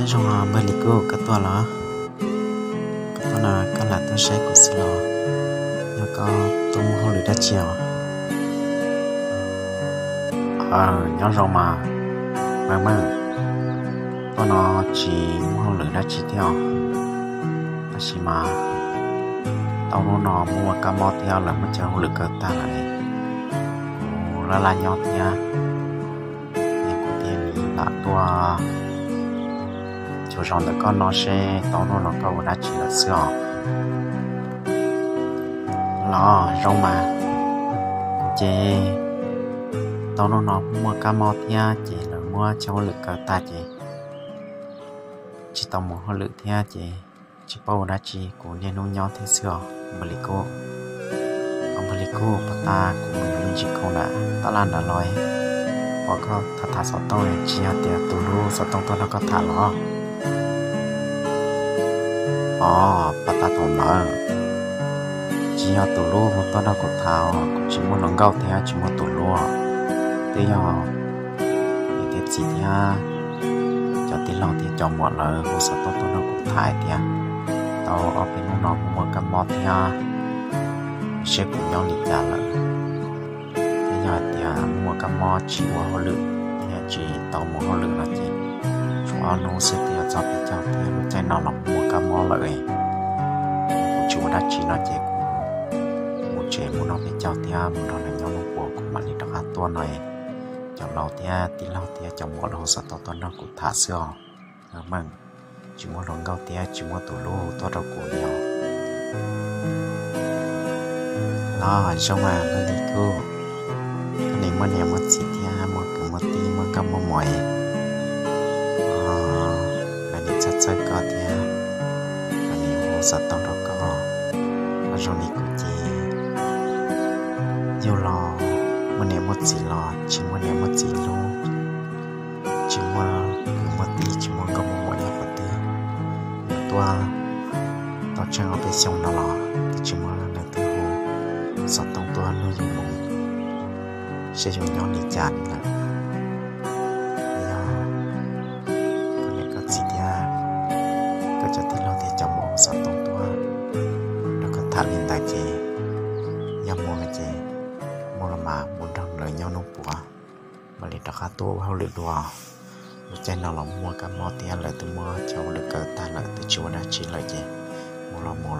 Zoo, npawg Lis Kub, koj tuaj los? Koj tuaj no koj lam tuaj saib kuv xwb los? Yog koj tuaj muaj hauj lwm dab tsi os? Aw, nyob zoo mas npawg Meej. Tuaj no tsis muaj hauj lwm dab tsi thiab os, tab sis mas tau hnub no muaj kab mob thiab lawv muab cov hauj lwm kaw tag lawm, kuv laj laj nyob thiab, es kuv thiaj li lam tuaj cuag zos ntawm koj no seb tau hnub no koj ua dab tsi lawm xwb os. Los zoo mas, ces tau hnub no muaj kab mob thiab ces lawv muab cov hauj lwm kaw tag ces tsis tau mus hauj lwm thiab ces tsis paub ua dab tsi, kuv niaj hnub nyob thiab xwb os npawg Lis Kub. Npawg Lis Kub, puag ta kuv mus me ntsis khoom nram taj laj nrad los, pom koj tham tham xov tooj, tsis yog tias tus hlub xov tooj tuaj nrog koj tham los? Os, puag ta thaum ntawd tsis yog tus hlub tuaj nrog kuv tham, kuv tsis muaj hluas nkauj thiab tsis muaj tus hlub, twb yog niam thiab txiv thiab cov tij laug thiab cov muam lawv hu xov tooj tuaj nrog kuv tham hais tias tau ob peb hnub no muaj kab mob thiab, seb kuv nyob li cas lawm. Thiab yog hais tias muaj kab mob tsis ua hauj lwm thiab tsis tau mus hauj lwm no ces tshuav ob hnub xwb twb yuav txog peb caug thiab, lub caij no los muaj kab mob lawm. Kuv tsis ua dab tsi no ces kuv mus tsev mus noj peb caug thiab mus nrog lawv nyob lub puas kuv mam li rov qab tuaj no. Cov laus thiab tij laug thiab cov muam lawv hu xov tooj tuaj nrog kuv tham xwb os npawg Meej, tsis muaj hluas nkauj thiab tsis muaj tus hlub tuaj rau kuv li os. Los zoo mas npawg Lis Kub, koj nim muaj niam muaj txiv thiab muaj kwv muaj tij muaj nkauj muaj muam, lawv nim txhawj txhawj koj thiab lawv nim hu xov tooj rau koj. Los zoo li kuv ces yug los muaj niam muaj txiv los tsis muaj niam muaj txiv hlub, tsis muaj kwv muaj tij tsis muaj nkauj muaj muam nyob qhov twg. Yus tuaj tau tsheej ob peb xyoo no los twb tsis muaj leej twg hu xov tooj tuaj nug yus mus seb yus nyob li cas li lawm. Yog koj niam koj txiv thiab koj cov tij laug thiab cov muam hu xov tooj tuaj nrog koj tham li ntawd ces yog mus no ces mus los mas mus nrog lawv nyob nub puav, mam li rov qab tuaj ua hauj lwm dua. Lub caij no los muaj kab mob thiab lawv twb muab cov hauj lwm kaw tag lawm twb tsis ua dab tsi lawm ces mus los mus